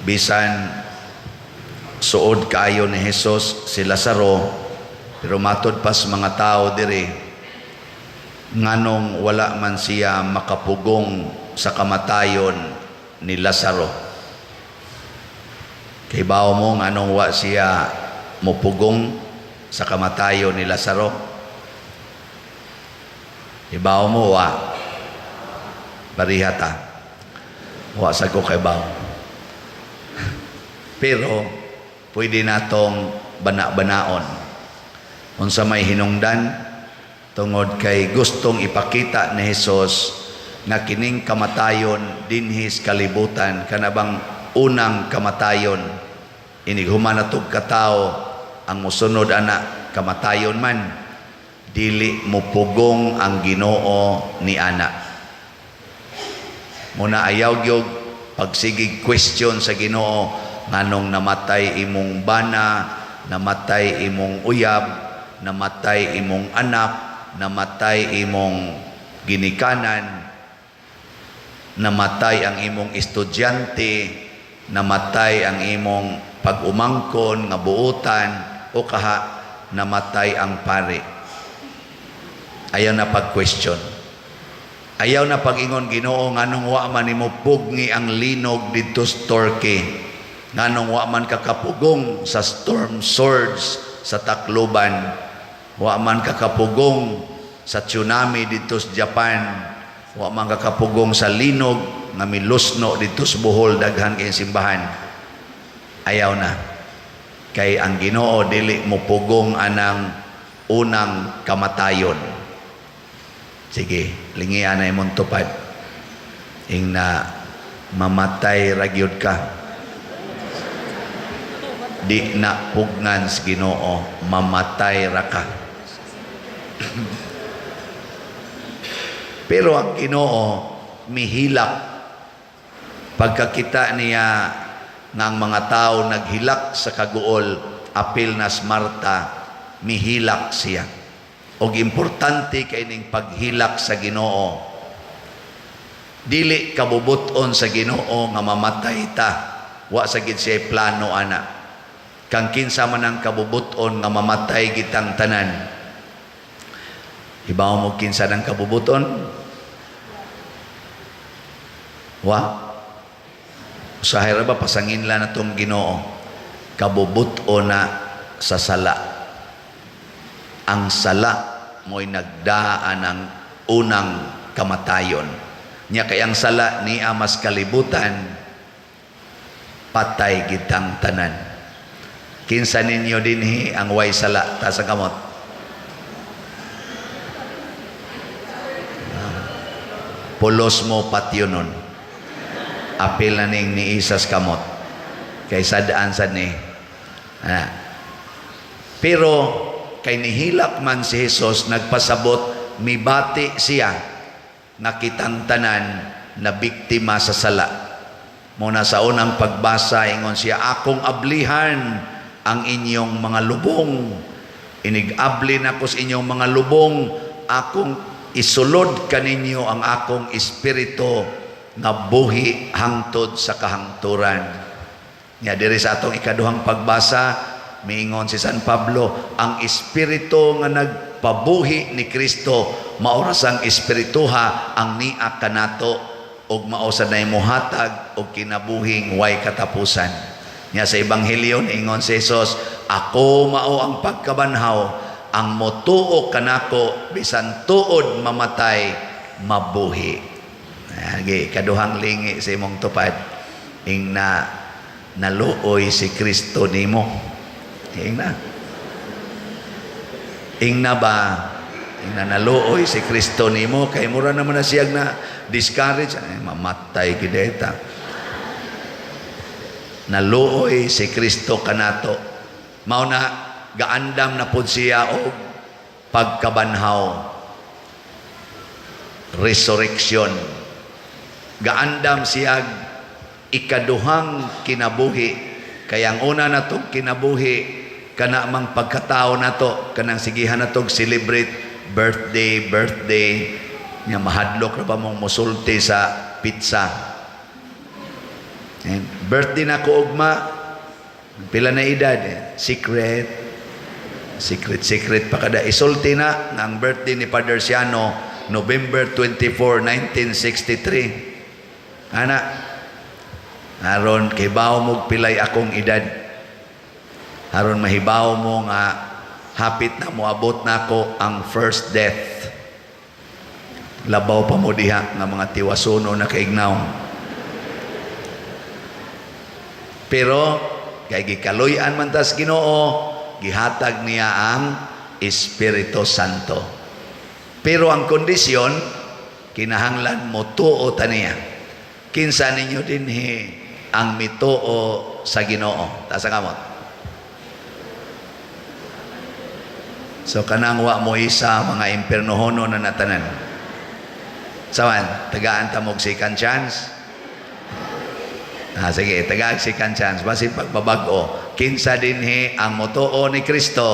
Bisan suod kaayo ni Jesus si Lazaro, pero matud pas mga tao diri, nganong wala man siya makapugong sa kamatayon ni Lazaro? Kay bawo mo nganong wa siya mupugong sa kamatayon ni Lazaro? Ibaw mo wa? Parihata. Wa sa ko kay bawo. Pero pwede natong bana-banaon. Unsa may hinungdan? Tungod kay gustong ipakita ni Jesus nga kining kamatayon dinhi sa kalibutan, kanabang unang kamatayon, inig human natog katawo, ang musunod ana kamatayon man, dili mupugong ang Ginoo ni ana. Muna ayaw gyud pagsigig question sa Ginoo nganong namatay imong bana, namatay imong uyab, namatay imong anak, namatay imong ginikanan, namatay ang imong estudyante, namatay ang imong pag-umangkon nga buutan, o kaha namatay ang pari. Ayaw na pag-question. Ayaw na pag-ingon, "Ginoo, nganong wa man nimo pugngi ang linog didto sa Turkey? Nganong wa man kakapugong sa storm surge sa Tacloban? Wa man kakapugong sa tsunami didto sa Japan? Wa man kakapugong sa linog nga milusno didto sa Bohol, daghan kay simbahan?" Ayaw na. Kay ang Ginoo dili mupugong anang unang kamatayon. Sige, lingian na imong tupad. Ing na mamatay ra gyud ka. Di na pugnan sa Ginoo, mamatay ra ka. Pero ang Ginoo mihilak pagkakita niya nga ang mga tao naghilak sa kaguol, apil na si Marta, mihilak siya. Og importante kay ning paghilak sa Ginoo. Dili kabubuton sa Ginoo nga mamatay ta. Wa sa gid siya plano ana. Kang kinsa man ang kabubuton nga mamatay gitang tanan? Ibaw mo kinsa nang kabubuton? Wa? Usahay ra ba pasangin lang natong Ginoo. Kabubuton na sa sala. Ang sala mo'y nagdaan ang unang kamatayon. Nya kay ang sala niya mas kalibutan, patay gitang tanan. Kinsa ninyo dinhi ang way sala? Taas ang kamot. Pulos mo patyonon. Apil na ning ni isas kamot. Kay sadaan sad ni. Ah. Pero kay nihilak man si Jesus, nagpasabot mibati siya nga kitang tanan na biktima sa sala. Muna sa unang pagbasa, ingon siya, "Akong ablihan ang inyong mga lubong. Inig-abli nako sa inyong mga lubong, akong isulod kaninyo ang akong espiritu nga buhi hangtod sa kahangturan." Nya diri sa atong ikaduhang pagbasa, miingon si San Pablo, ang espiritu nga nagpabuhi ni Kristo mao ra sang espirituha ang nia kanato ug mao sad nay mohatag og kinabuhing way katapusan. Nya sa ebanghelyo, niingon si Jesus, "Ako mao ang pagkabanhaw, ang motuo kanako bisan tuod mamatay, mabuhi." Agi, kaduhang lingi sa imong tupad. Ing na naluoy si Kristo nimo. Ing na. Ing na ba? Ing na naluoy si Kristo nimo kay mura naman na siyag na discourage, ay mamatay gid ta. Naluoy si Kristo kanato. Mao na gaandam na pud siya og pagkabanhaw. Resurrection. Gaandam siya ikaduhang kinabuhi. Kaya ang una natong kinabuhi kana mang pagkatao nato, kanang sigihan natog celebrate birthday, birthday nya mahadlok ra ba mong musulti sa pizza. And Birthday na ko ugma. Pila na edad? Eh? Secret. Secret, secret pa kada. Isulti na nga ang birthday ni Father Siano, November 24, 1963. Ana, aron kibaw mo pilay akong edad. Aron mahibaw mo nga hapit na moabot na ako ang first death. Labaw pa mo diha nga mga tiwasuno na kaignaw. Pero kay gikaluy-an man tas Ginoo, gihatag niya ang Espiritu Santo. Pero ang kondisyon, kinahanglan mo tuo ta niya. Kinsa ninyo dinhi ang mituo sa Ginoo? Taas ang kamot. So kanang wa mo isa mga impernohono na natanan. Sawan, tagaan ta mog second chance. Ah, sige, tagaan second chance. Basi pagbabag-o, kinsa dinhi ang motuo ni Kristo?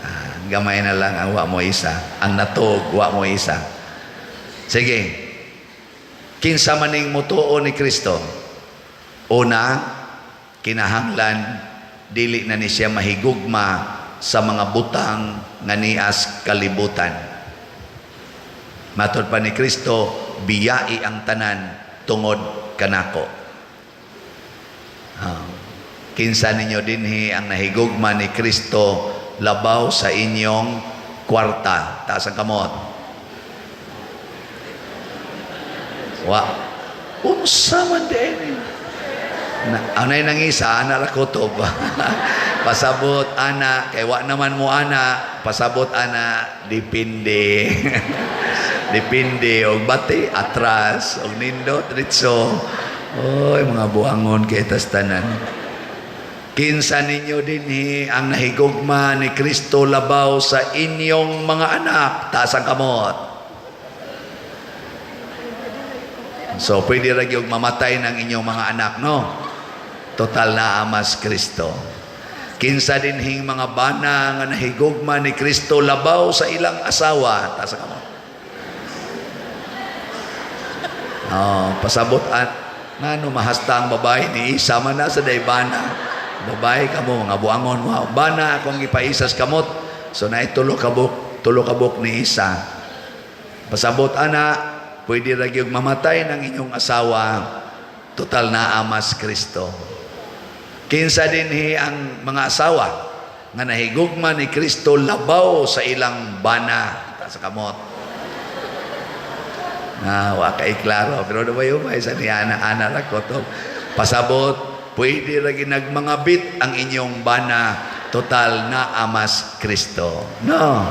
Ah, gamay na lang ang wa mo isa. Ang natug, wa mo isa. Sige. Kinsa maning motuo ni Kristo? Una, kinahanglan dili na ni siya mahigugma sa mga butang nga nias kalibutan. Matod pa ni Kristo, biyai ang tanan tungod kanako. Ah, kinsa ninyo dinhi ang nahigugma ni Kristo labaw sa inyong kwarta? Taas ang kamot. Wa. Unsa man din. Na, anay nang isa, ana ra kutob. Pasabot ana, kay wa naman mo ana, pasabot ana, depende. Depende og bati atras, og nindot ritso. Oy, mga buangon kay tas tanan. Kinsa ninyo dinhi ang nahigugma ni Kristo labaw sa inyong mga anak? Taas ang kamot. So, pwede ra gyud mamatay ng inyong mga anak, no? Total na amas Kristo. Kinsa dinhing mga bana nga nahigugma ni Kristo labaw sa ilang asawa? Taas ang kamot. Oh, pasabot at ngano mahasta ang babae ni isa man na sa daybana. Babae kamo mga buangon mo. Bana akong gipaisas kamot. So naay tulo ka buok ni isa. Pasabot ana, pwede ra gyud mamatay ng inyong asawa. Total na amas Kristo. Kinsa dinhi ang mga asawa nga nahigugma ni Kristo labaw sa ilang bana? Taas sa kamot. Ah, wa kay klaro pero dumay sa niya ana ana ra ko to. Pasabot, pwede ra ginagmangabit ang inyong bana, total na amas Kristo. No.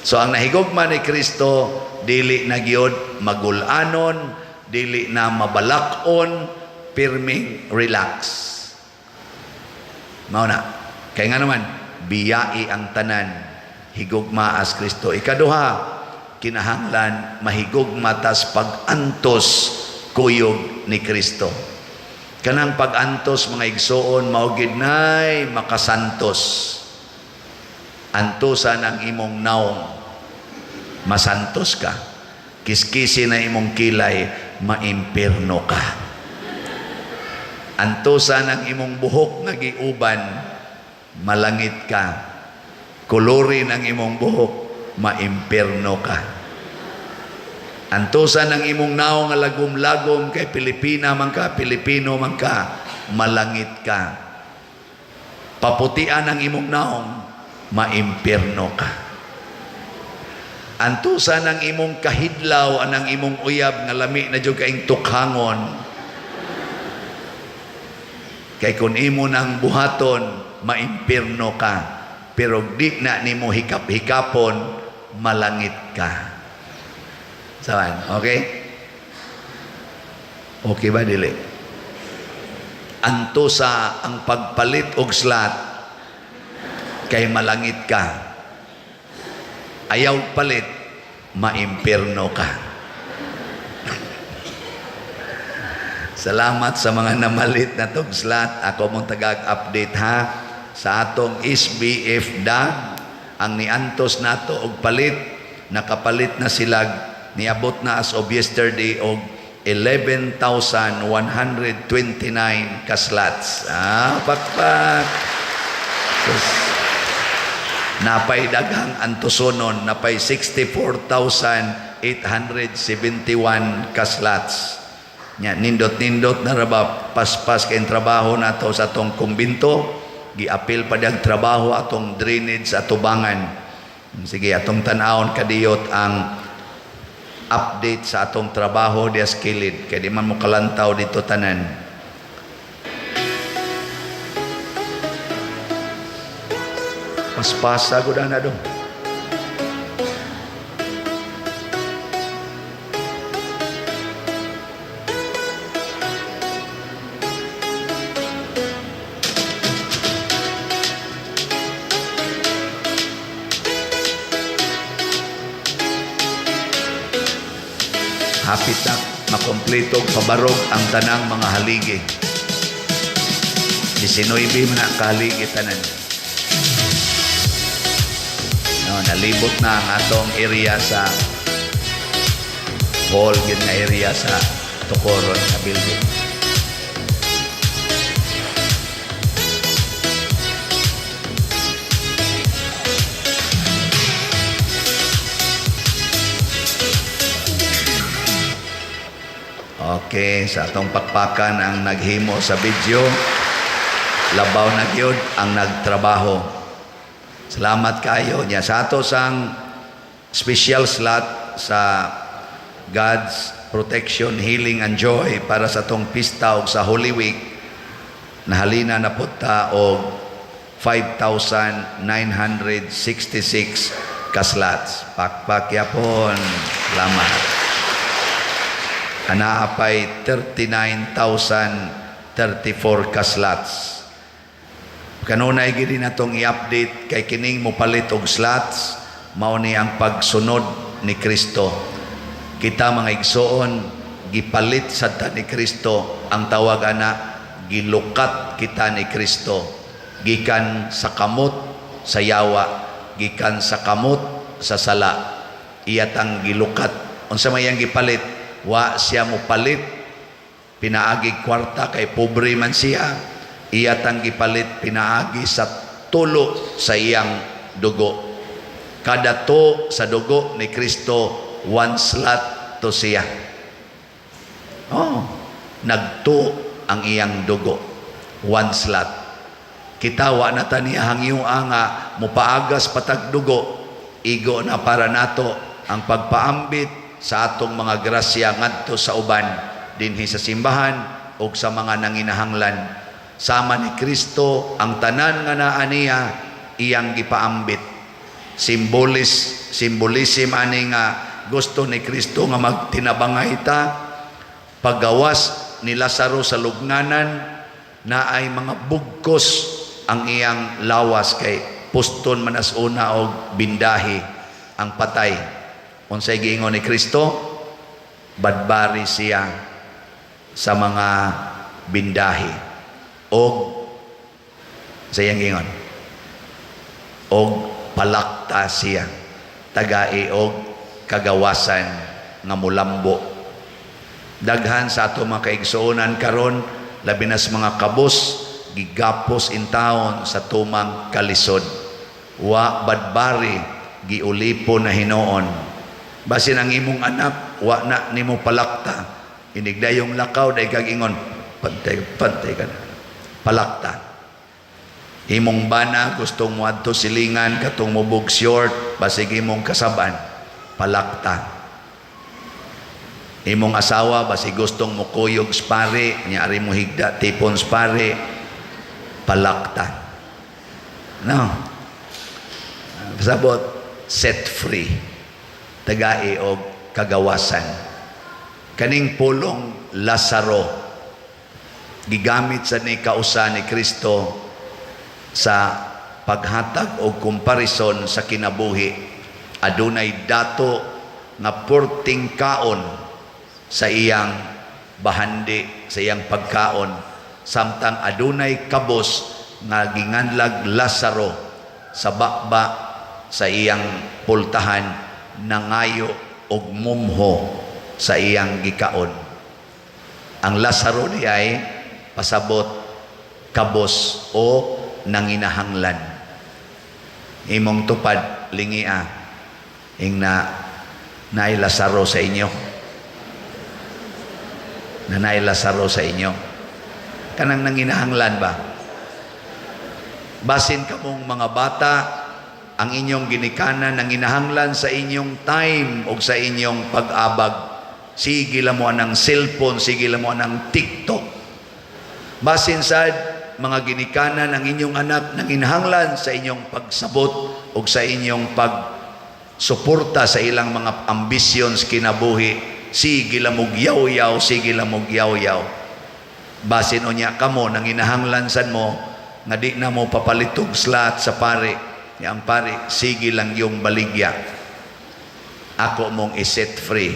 So ang nahigugma ni Kristo dili na gyud magulanon, dili na mabalak-on, pirming relax. Mao na. Kay nga naman, biyai ang tanan, higugma as Kristo. Ikaduha, kinahanglan mahigugma tas pag-antos kuyog ni Kristo. Kanang pag-antos mga igsoon mao gid nay makasantos. Antosan ang imong naong, masantos ka. Kiskisi na imong kilay, maimpirno ka. Antosan ang imong buhok nga giuban, malangit ka. Kolorin ang imong buhok, maimpirno ka. Antosan ang imong naong nga lagom-lagom kay Pilipina man ka, Pilipino man ka, malangit ka. Paputian ang imong naong, maimpirno ka. Antusan ang imong kahidlaw anang imong uyab nga lami na jud kaing tukhangon. Kay kun imo nang buhaton, maimpirno ka. Pero di na nimo hikap-hikapon, malangit ka. Sawan, okay? Okay ba dili? Antusa ang pagpalit og slat kay malangit ka. Ayaw palit, maimpirno ka. Salamat sa mga namalit na tong slat. Ako mong tagag-update ha sa atong SBF DAG. Ang niantos nato og palit, nakapalit na sila, niabot na as of yesterday og 11,129 ka slots. Ah, pakpak. Sus. Napay daghang antusonon, napay 64,871 ka slots. Nya nindot-nindot na ra ba, paspas kay trabaho nato sa atong kumbinto, giapil pa ang trabaho atong drainage sa atubangan. Sige, atong tan-awon kadiyot ang update sa atong trabaho dias kilid kay di man mo kalantaw dito tanan. Paspasa gud na dong. Hapit na makompleto og pabarog ang tanang mga haligi. 19 man ang kahaligi tanan. No, nalibot na ang atong area sa hall gid nga area sa Tukoron nga building. Okay, sa atong pakpakan ang naghimo sa video, labaw na gyud ang nagtrabaho. Salamat kayo niya sa ato sang special slot sa God's Protection, Healing and Joy para sa atong pista og sa Holy Week, nahalina na pud ta og 5,966 ka slots. Pakpak yapon. Salamat. Anaa pay 39,034 ka slots. Kanunay gid natong i-update kay kining mopalit og slots, mao ni ang pagsunod ni Kristo. Kita mga igsoon, gipalit sad ta ni Kristo. Ang tawag ana, gilukat kita ni Kristo gikan sa kamot sa yawa, gikan sa kamot sa sala. Iya tang gilukat. Unsa may iyang gipalit? Wa siya mopalit pinaagi kwarta kay pobre man siya. Iya tang gipalit pinaagi sa tulo sa iyang dugo. Kada to sa dugo ni Kristo, one slot to siya. Oh, nagto ang iyang dugo, one slot. Kita wa na ta niya hangyoa nga mopaagas patag dugo. Igo na para nato ang pagpaambit sa atong mga grasya ngadto sa uban dinhi sa simbahan ug sa mga nanginahanglan. Sama ni Kristo, ang tanan nga naa niya iyang gipaambit. Symbolism ani nga gusto ni Kristo nga magtinabangay ta. Paggawas ni Lazaro sa lugnanan, na ay mga bugkos ang iyang lawas kay puston man as una og bindahi ang patay. Unsay giingon ni Kristo? Badbari siya sa mga bindahi og sa iyang giingon og palakta siya, tagai og kagawasan nga mulambo. Daghan sa ato mga kaigsuonan karon, labi na sa mga kabos, gigapos intawon sa tumang kalisod. Wa badbari, giulipo na hinuon. Basin ang imong anak wa na nimo palakta, inigdayong lakaw day kag ingon, "Pantay, pantay ka na." Palakta. Imong bana gustong moadto silingan katong mubog short, basig imong kasaban, palakta. Imong asawa basig gustong mukuyog spare nya ari mo higda tipon spare, palakta. No, sabot, set free, tagai og kagawasan. Kaning pulong Lazaro gigamit sa ni kausa ni Kristo sa paghatag og komparison sa kinabuhi. Adunay dato nga purting kaon sa iyang bahandi, sa iyang pagkaon, samtang adunay kabos nga ginganlag Lazaro sa baba sa iyang pultahan, nangayo og mumho sa iyang gikaon. Ang Lazaro di ay pasabot kabos o nanginahanglan. Imong tupad lingia ing na naay Lazaro sa inyo. Na naay Lazaro sa inyo. Kanang nanginahanglan ba? Basin kamong mga bata, ang inyong ginikanan nanginahanglan sa inyong time o sa inyong pag-abag. Sige lang mo ang cellphone, sige lang mo ang TikTok. Basin sad mga ginikanan, ang inyong anak nanginahanglan sa inyong pagsabot o sa inyong pagsuporta sa ilang mga ambisyon sa kinabuhi. Sige lang mog yaw-yaw, sige lang mog yaw-yaw. Basin unya kamo nanginahanglan sad mo nga di na mo papalitog slot sa pare. Ya, ang pare, sige lang yung baligya. Ako mong i-set free.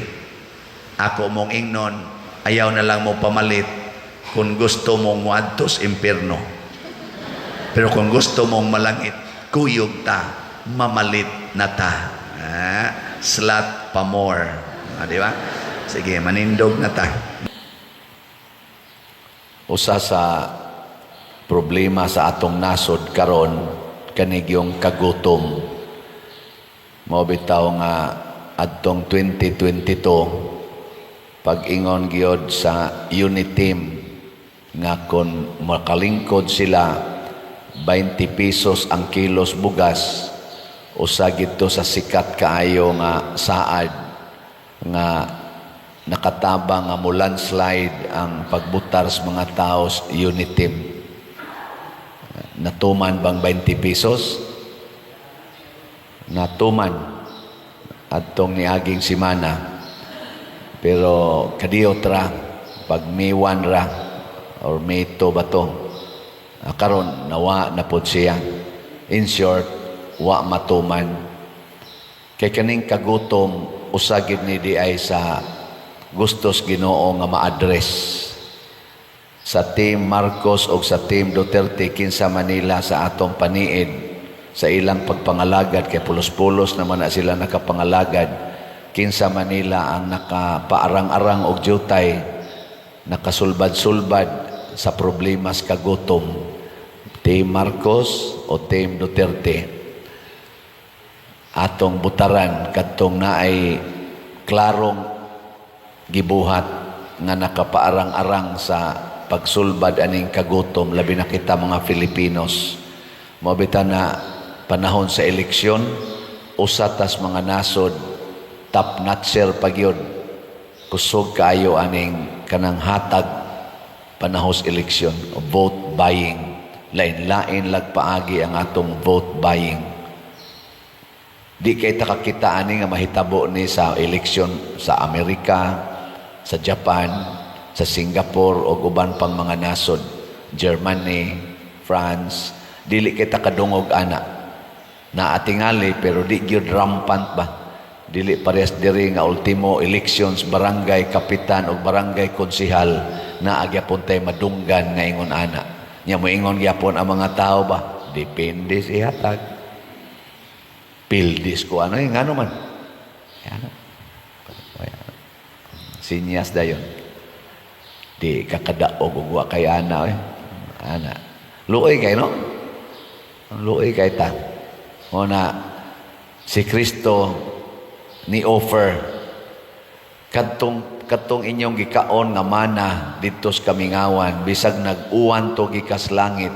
Ako mong ingnon, ayaw na lang mo pamalit kung gusto mong muadtos impierno. Pero kung gusto mong malangit, kuyog ta, mamalit na ta. Ah, slot pa more. Ah, di ba? Sige, manindog na ta. Usa sa problema sa atong nasod karon kanigyong kagutom. Mao bitaw nga adtong 2022, pag-ingon gyud sa UniTeam nga kung makalingkod sila, 20 pesos ang kilos bugas, usa gito sa sikat kaayo nga saad nga nakatabang nga mo landslide ang pagbutar sa mga tao sa UniTeam. Natuman bang 20 pesos? Natuman adtong niaging simana. Pero kadiyot ra pag May 1 ra or May 2 ba to? Ah, karon nawa na pod siya. In short, wa matuman. Kay kaning kagutom, usa gid ni di ay sa gustos Ginoo nga ma-address sa Team Marcos o sa Team Duterte, kinsa Manila sa atong paniid sa ilang pagpangalagad, kay pulos-pulos naman na sila nakapangalagad, kinsa Manila ang nakapaarang-arang og jutay, nakasulbad-sulbad sa problemas kagutom, Team Marcos o Team Duterte? Atong butaran kadtong naay klarong gibuhat nga nakapaarang-arang sa pagsulbad aning kagutom, labi na kita mga Filipinos. Mao bitaw na panahon sa eleksyon, usa tas mga nasod, top notcher pagyud, kusog kaayo aning kanang hatag panahon sa eleksyon, vote buying. Lain-lain lag paagi ang atong vote buying. Di kay ta kakita ani nga mahitabo ni sa eleksyon sa Amerika, sa Japan, sa Singapore o uban pang mga nasod, Germany, France, dili kita kadungog ana. Naatingali pero di gyud rampant ba. Dili parehas diri nga ultimo elections barangay kapitan o barangay konsihal na agyapon tay madunggan nga ingon ana. Nya moingon gyapon ang mga tao ba, depende si hatag. Pildis ko ano eh, ngano man. Ano? Sinyas dayon. Di kakadaog og wa kay ana eh. Ana. Luoy kay no? Luoy kay ta. O na si Kristo ni offer kadtong kadtong inyong gikaon nga mana didto sa kamingawan, bisag nag-uwan to gikas langit,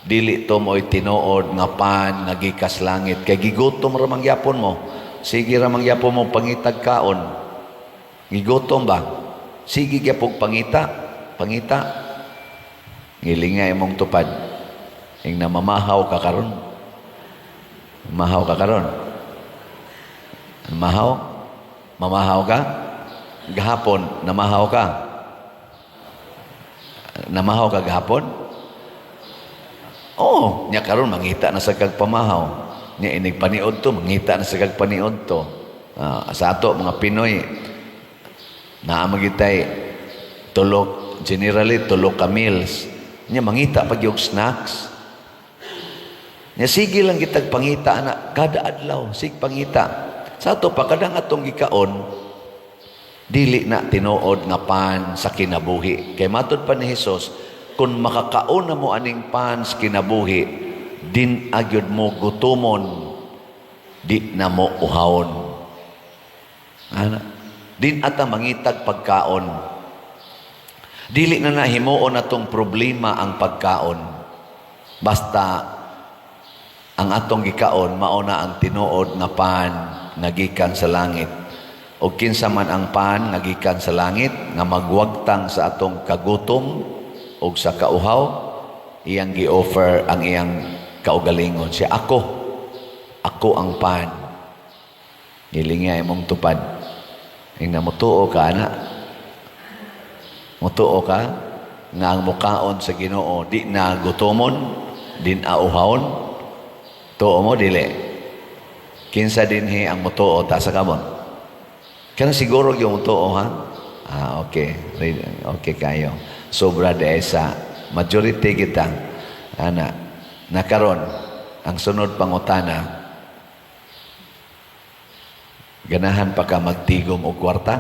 dili to mo'y tinuod nga pan nga gikas langit, kay gigutom ra man gyapon mo, sige ra man gyapon mo pangitag kaon. Gigutom ba, sige gyapon pangita pangita. Ngilinga imong tupad ing namamahaw ka karon. Mahaw ka karon? Mahaw? Mamahaw ka? Gahapon, namahaw ka? Namahaw ka gahapon? Oo, nya karon mangita na sa kag pamahaw. Nya inig paniod to, mangita na sa kag paniod to. Ah, sa ato mga Pinoy, naa magitay tulok, generally tulo ka meals. Nya mangita pag yung snacks. Nya sige lang kitag pangita na kada adlaw, sig pangita. Sa ato pa kadang atong gikaon, Dili na tinuod nga pan sa kinabuhi. Kay matud pa ni Hesus, kung makakaon na mo aning pan sa kinabuhi, din agyod mo gutumon, di na mo uhawon. Ana, din ata mangitag pagkaon. Dili na nahimuon atong problema ang pagkaon. Basta ang atong gikaon mao na ang tinuod nga pan nga gikan sa langit. O kinsa man ang pan nga gikan sa langit nga magwagtang sa atong kagutom o sa kauhaw, iyang gi-offer ang iyang kaugalingon. Siya, "Ako, ako ang pan." Gilingi imong tupad. Ingna, mutuo ka ana? Mutuo ka nga ang mukaon sa Ginoo di na gutomon, di na uhawon? Tuo mo, dili? Kinsa dinhi ang mutuo, taas kamot? Kana siguro yung mutuo, ha? Ah, okay. Okay kayo. Sobra de sa majority kita. Ana, nakaron ang sunod pangutana, ganahan pa ka magtigom og kwarta?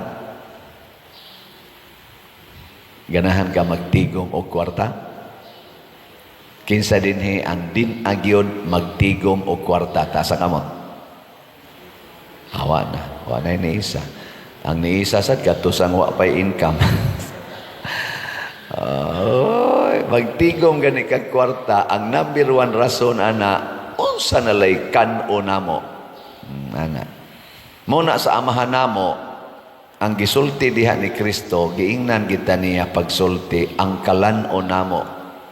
Ganahan ka magtigom og kwarta? Kinsa dinhi ang din agyod magtigom og kwarta? Taas kamot. Awa na. Wa na ni isa. Ang niisa sad kato sang wa pay income. Oy, magtigom gani kag kwarta, ang number one rason ana, unsa na lay kan-o namo. Ana. Mo na sa Amahan namo, ang gisulti diha ni Kristo, giingnan kita niya pagsulti, ang kalan-o namo,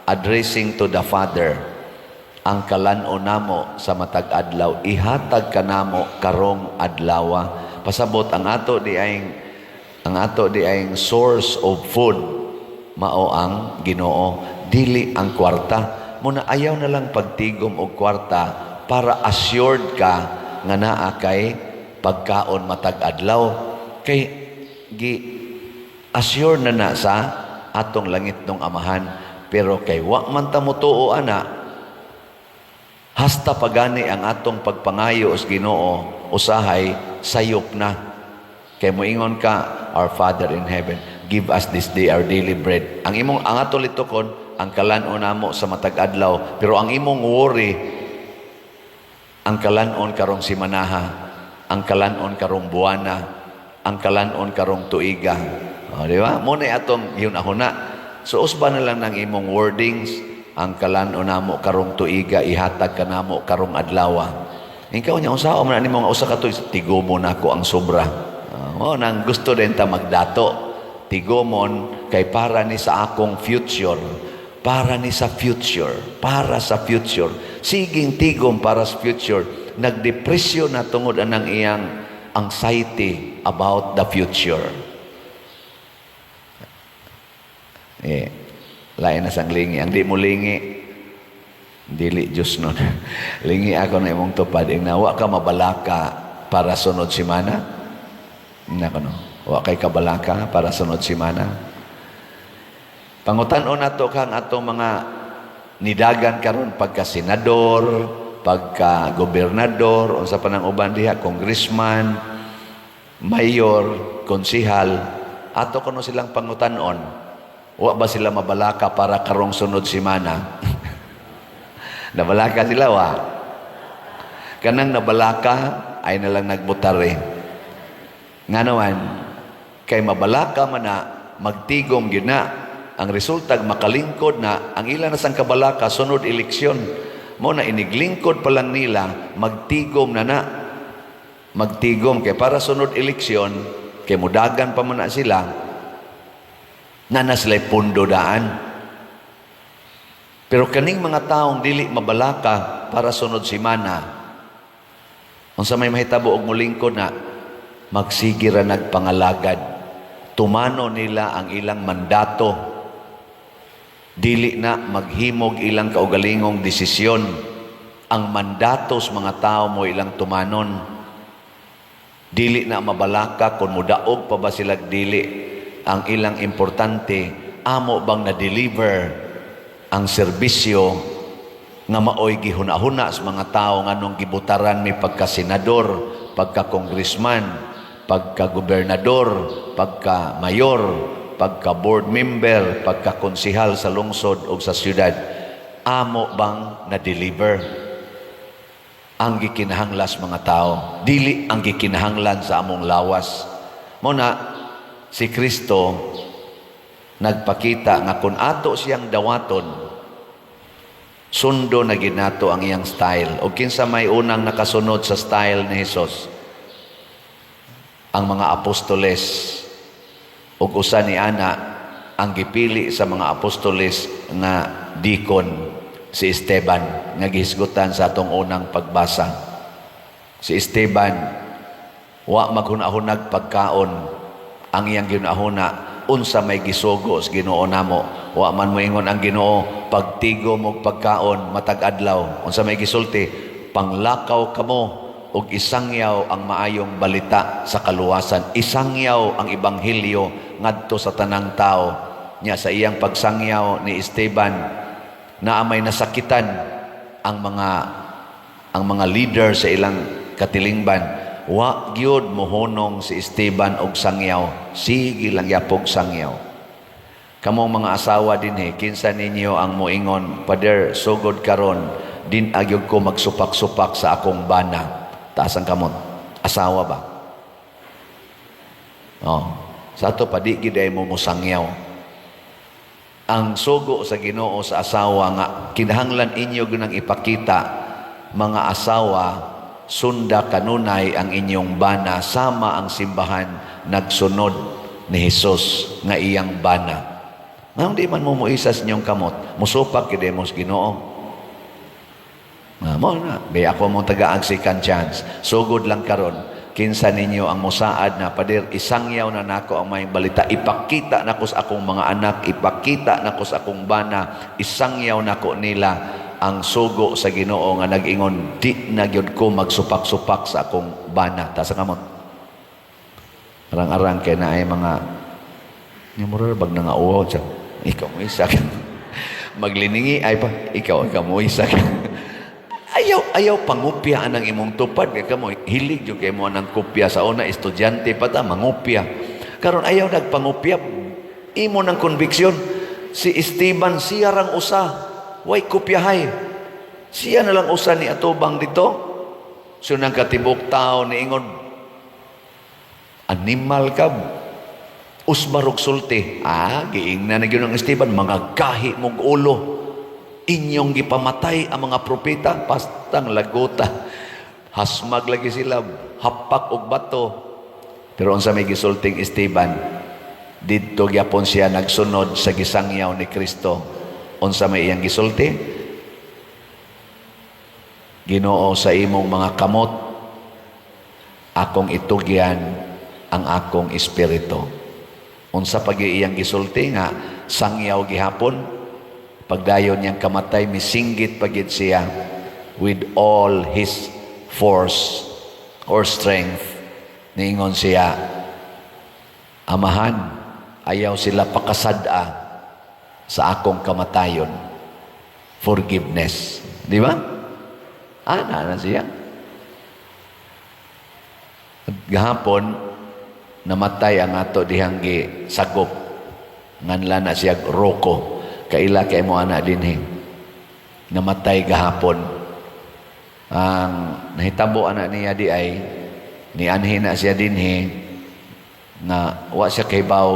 addressing to the Father, ang kalan-o namo sa matag adlaw, ihatag kanamo karong adlawa. Pasabot ang ato di ay source of food mao ang Ginoo, dili ang kwarta. Muna ayaw na lang pagtigom og kwarta para assured ka nga naa kay pagkaon matag adlaw, kay gi assured na na sa atong langitnong Amahan. Pero kay wa man ta motuo ana, hasta pagani ang atong pagpangayo sa Ginoo usahay sayop na. Kay moingon ka, "Our Father in heaven, give us this day our daily bread." Ang imong, ang ato litukon, ang kalan-on namo sa matag adlaw, pero ang imong worry, ang kalan-on karong simanaha, ang kalan-on karong buwana, ang kalan-on karong tuiga. O, di ba? Mo na atong yun na. So usba na lang ng imong wordings, ang kalan-on namo karong tuiga ihatag kanamo karong adlawa. Ikaw niya, unsa man nimo nga usa ka tuig, tigomon nako ang sobra. Mo nang gusto din ta magdato. Tigomon kay para ni sa akong future, para ni sa future, para sa future. Siging tigom para sa future. Nagdepresyon na tungod anang iyang anxiety about the future. Eh, lain na sang lingi. Ang di mo lingi, dili Diyos nun. Lingi ako na imong tupad. Ingna, wa ka mabalaka para sunod simana? Nako no. Wa kay kabalaka para sunod simana? Pangutan-on nato kang atong mga nidagan karon pagka senador, pagka gobernador, unsa pa nang uban diha, congressman, mayor, konsihal, ato kuno silang pangutan-on. Wa ba sila mabalaka para karong sunod simana? Nabalaka sila, wa? Kanang nabalaka ay nalang nagbutare. Nga naman, kay mabalaka man na, magtigom gyud na. Ang resulta, makalingkod na, ang ilan na sang kabalaka, sunod eleksyon. Mo na iniglingkod pa lang nila, magtigom na na. Magtigom, kay para sunod eleksyon, kay mudagan pa man na sila, na na sila'y pundo daan. Pero kaning mga taong dili mabalaka para sunod simana, unsa may mahitabo og mulingkod na, magsige ra nagpangalagad. Tumano nila ang ilang mandato. Dili na maghimog ilang kaugalingong desisyon. Ang mandato sa mga tao mo ilang tumanon. Dili na mabalaka kung mudaog pa ba sila dili. Ang ilang importante, amo bang na-deliver ang serbisyo nga maoy gihuna-huna sa mga tao nganong gibutaran mi pagka-senador, pagka-congressman, Pagka-gobernador, pagka-mayor, pagka-board member, pagka-konsihal sa lungsod o sa syudad, amo bang na-deliver ang gikinahanglan mga tao, dili ang gikinahanglan sa among lawas? Mao na si Kristo nagpakita nga kung ato siyang dawaton, sundo na gyud nato ang iyang style. O kinsa may unang nakasunod sa style ni Jesus? Ang mga apostoles. Ug usa ni ana ang gipili sa mga apostoles nga deacon, si Esteban nga gihisgutan sa atong unang pagbasa. Si Esteban, wa maghuna-hunag pagkaon. Ang iyang ginahuna, unsa may gisugo sa Ginoo namo. Wa man moingon ang Ginoo, "Pagtigo mo pagkaon matag adlaw." Unsa may gisulti? "Panglakaw kamo ug isangyaw ang maayong balita sa kaluwasan. Isangyaw ang ebanghelyo ngadto sa tanang tao." Nya sa iyang pagsangyaw ni Esteban, naa may nasakitan ang mga leader sa ilang katilingban. Wa gyud mohunong si Esteban og sangyaw, sige lang yapog sangyaw. Kamong mga asawa dinhi, kinsa ninyo ang moingon, "Pader, sugod karon di na gyud ko magsupak-supak sa akong bana"? Taas ang kamot. Asawa ba? Oh, sa ato pa, di gid ay mo mosangyaw. Ang sugo sa Ginoo sa asawa nga kinahanglan inyo ginang ipakita, mga asawa, sunda kanunay ang inyong bana sama ang simbahan nagsunod ni Jesus nga iyang bana. Nganong di man mo moisas inyong kamot? Musupak gid mo sa Ginoo. Nga mo na, be ako mo tagaag second chance. Sugod lang karon, kinsa ninyo ang musaad na, "Pader, isangyaw na nako ang maayong balita, ipakita nako sa akong mga anak, ipakita nako sa akong bana, isangyaw nako nila ang sugo sa Ginoo nga nag-ingon, di na gyud ko magsupak-supak sa akong bana"? Taas ang kamot. Arang-arang kay naay mga nga mura bag na nga uwaw siya. Ikaw mo isa. Magliningi ay pa, ikaw mo isa. Ayaw ayaw pangupya ang imong tupad kay kamo hilig jud kay mo nang kopya. Sa una, estudyante pa ta, mangupya. Karon ayaw nagpangupya. Imo ng conviction. Si Esteban, siya rang usa way kopyahay. Siya na lang usa ni atubang dito. So nang katibok tao niingon, "Animal ka, usbarog sulti." Ah, giingna na gyud ang Esteban, "Mga gahi mog ulo, inyong gipamatay ang mga propeta." Pastang lagota, hasmag lagi sila, hapak og bato. Pero unsa may gisulting Esteban? Didto gyapon siya nagsunod sa gisangyaw ni Kristo. Unsa may iyang gisulti? "Ginoo, sa imong mga kamot akong itugyan ang akong espiritu." Unsa pag iyang gisulti nga sangyaw gihapon? Pagdayon niyang kamatay, misinggit pagid siya with all his force or strength. Niingon siya, "Amahan, ayaw sila pakasad-a sa akong kamatayon. Forgiveness." Di ba? Ana na siya. At gahapon, namatay ang ato dihang gi sagop. Nganlan na siya Rocco. Kaila kay mo ana dinhi. Namatay gahapon. Ang nahitabo ana niya di ay nianhi na siya dinhi nga wa siya kahibaw,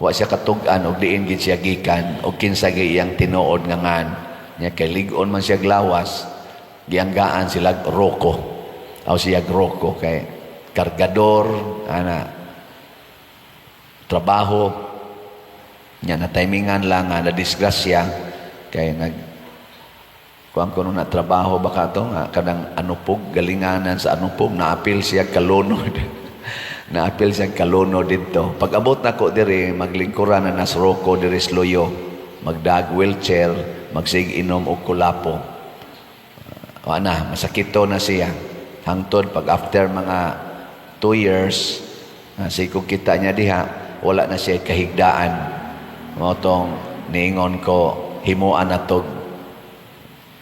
wa siya katug-an og diin gid siya gikan og kinsa gi iyang tinuod nga ngan niya, kay lig-on man siya lawas. Gianggaan sila Rocco aw siya Rocco kay kargador ana trabaho niya. Na timingan lang nga na disgrasya kay nag kuan ko na trabaho baka to nga kanang anupog, galinganan sa anupog. Naapil siya kalunod, naapil siya kalunod didto. Pag abot nako diri, maglingkuran na nas Rocco diri sa Luyo, magdag wheelchair, magsig inom og kulapo. Wa na masakito na siya hangtod pag after mga 2 years na sikog kita niya diha, wala na siya kahigdaan. Mao tong niingon ko, himuan na tog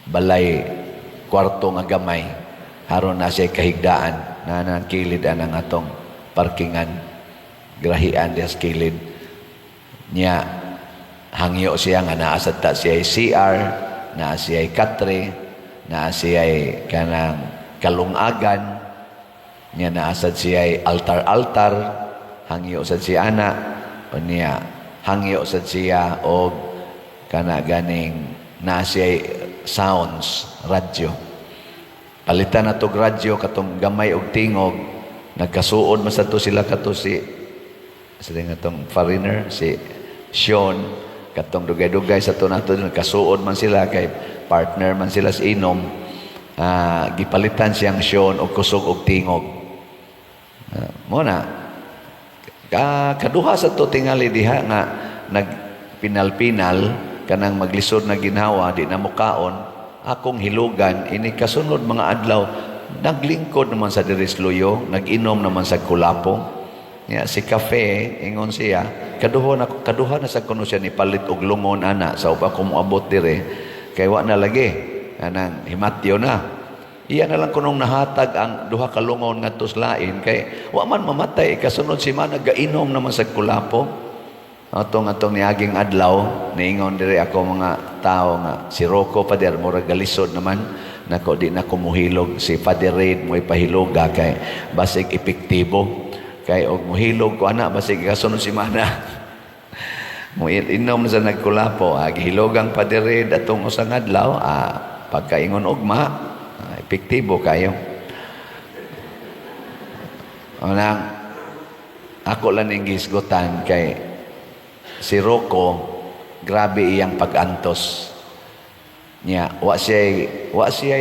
balay, kwarto nga gamay, haron na siya kahigdaan na nang kilid anang atong parkingan, grahian diha sa kilid niya. Hangyo siya nga naa sad ta siya CR, naa siya katre, naa siya kanang kalungagan niya, naa sad siya altar-altar. Hangyo sad siya ana. Unya hangyo sad siya og kana ganing naa siya sounds, radyo. Palitan na tog radyo katong gamay og tingog. Nagkasuod man sad to sila kato si sila nga tong foreigner, si Sean, katong dugay-dugay sa to nato. Nagkasuod man sila kay partner man sila sa inom. Gipalitan siyang Sean og kusog og tingog. Mo na ka kaduha sa to tingali diha nga nagpinal-pinal, kanang maglisod na ginhawa, di na mukaon. Akong hilugan ini kasunod mga adlaw, naglingkod naman sa diri sa Luyo, nag-inom naman sa kulapo. Ya, si Cafe, ingon siya, kaduha na sa kuno siya ni palit og lungon ana sa upa ko moabot dire kay wa na lagi anang himatyo na. Iya na lang kunong nahatag ang duha ka lungon ngadto sa lain kay wa man mamatay. Kasunod semana, gainom naman sa kulapo. Atong atong niaging adlaw, niingon diri ako mga tao nga si Rocco, Father, murag galisod naman nako, di na ko muhilog. Si Father Reid mo ipahiloga kay basig epektibo, kay og muhilog ko ana, basig kasunod semana mo inom sa nagkulapo. Gihilogang Father Reid atong usang adlaw, pagkaingon ugma, epektibo kayo. Unang ako lang ning gisgutan kay si Rocco, grabe iyang pag-antos niya. Wa siya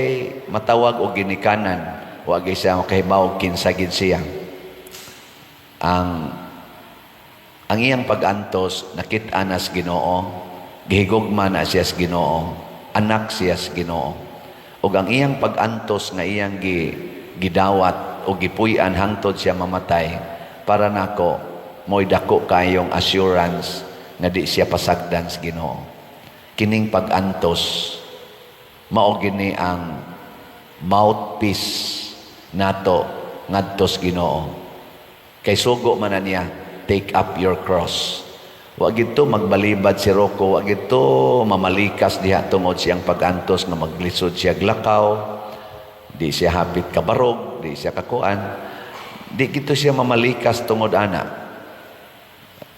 matawag og ginikanan, wa gyud siya makahibaw kinsa gid siya. Ang iyang pag-antos, nakit-an na sa Ginoo, gihigugma na siya sa Ginoo, anak siya sa Ginoo. Ug ang iyang pag-antos nga iyang gidawat o gipuy-an hangtod siya mamatay, para nako mo'y dako kayong assurance nga di siya pasagdan sa Ginoo. Kining pag-antos, mao gini ang mouthpiece nato ngadto sa Ginoo. Kay sugo man na niya, "Take up your cross." Wa gito magbalibad si Rocco, wa gito mamalikas diha tungod siyang pag-antos nga maglisod siya glakaw, di siya hapit kabarog, di siya kakuan. Di gito siya mamalikas tungod ana.